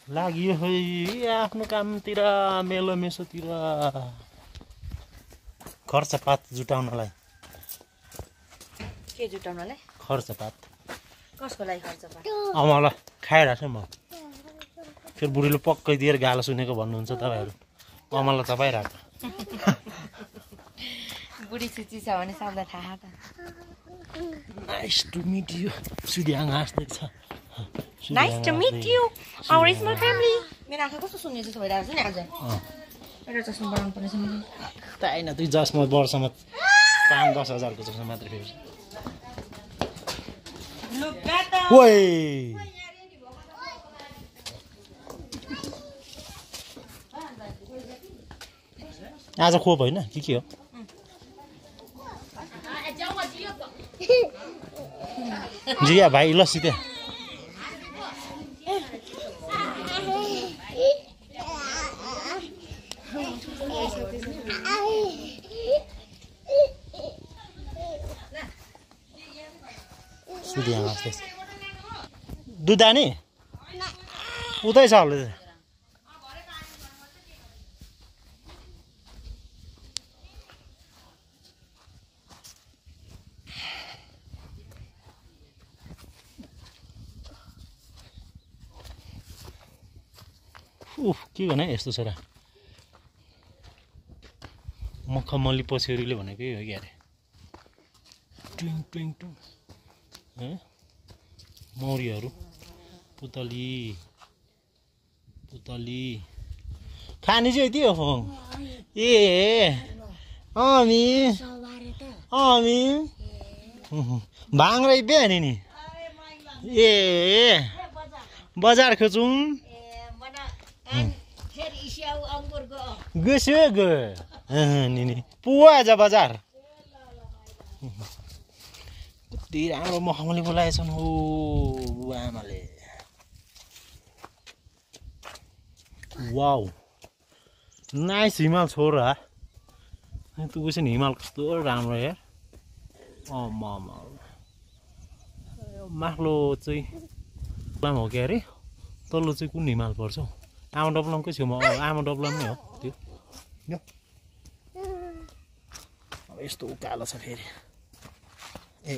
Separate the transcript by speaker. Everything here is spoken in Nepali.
Speaker 1: लाग्यो है आफ्नो कामतिर मेलो मेसोतिर खर्चपात जुटाउनलाई
Speaker 2: के जुटाउनलाई
Speaker 1: खर्चपात
Speaker 2: कसको लागि खर्चपात
Speaker 1: मलाई खाइरहेको छु म फेरि बुढीले पक्कै दिएर गालो सुनेको भन्नुहुन्छ तपाईँहरू मलाई तपाईँरहेको
Speaker 2: बुढी सुची छ भने सबलाई थाहा त
Speaker 1: nice to meet you Sudhyang हाँस्दैछ
Speaker 2: nice to meet you our small family मेरो आँखा कस्तो सुन्ने जस्तो भइरहेको छ नि आज एउटा चस्मा बनाउनु पर्ने छ मैले
Speaker 1: होइन तुई जसमा वर्षमा 5-10 हजारको चस्मा मात्रै फेरि ओइ आज खोप होइन के हो जिया भाइ लस्सी त्यहाँ दुध नि उतै छ होला के भने यस्तो छोरा मखमली पछ्यौरीले भनेकै हो कि अरे ट्विङ ट्विङ टुङ मौरीहरू पुतली पुतली खाने चाहिँ यति हो ए अमी अमी भाङ्रै बिहानी नि ए बजार खोजौँ गयो नि पुवा आज बजार कति राम्रो मखमली बोलाएछन् हो बुवा आमाले वाउ नाइस हिमाल छोरा तँ बुझ्छ नि हिमाल कस्तो राम्रो यार माथिल्लो चाहिँ हो क्या अरे तल्लो चाहिँ कुन हिमाल पर्छ हौ आमा डब्लमकै छेउमा आमा डब्लम नै हो त्यो अब यस्तो उकालो छ फेरि ए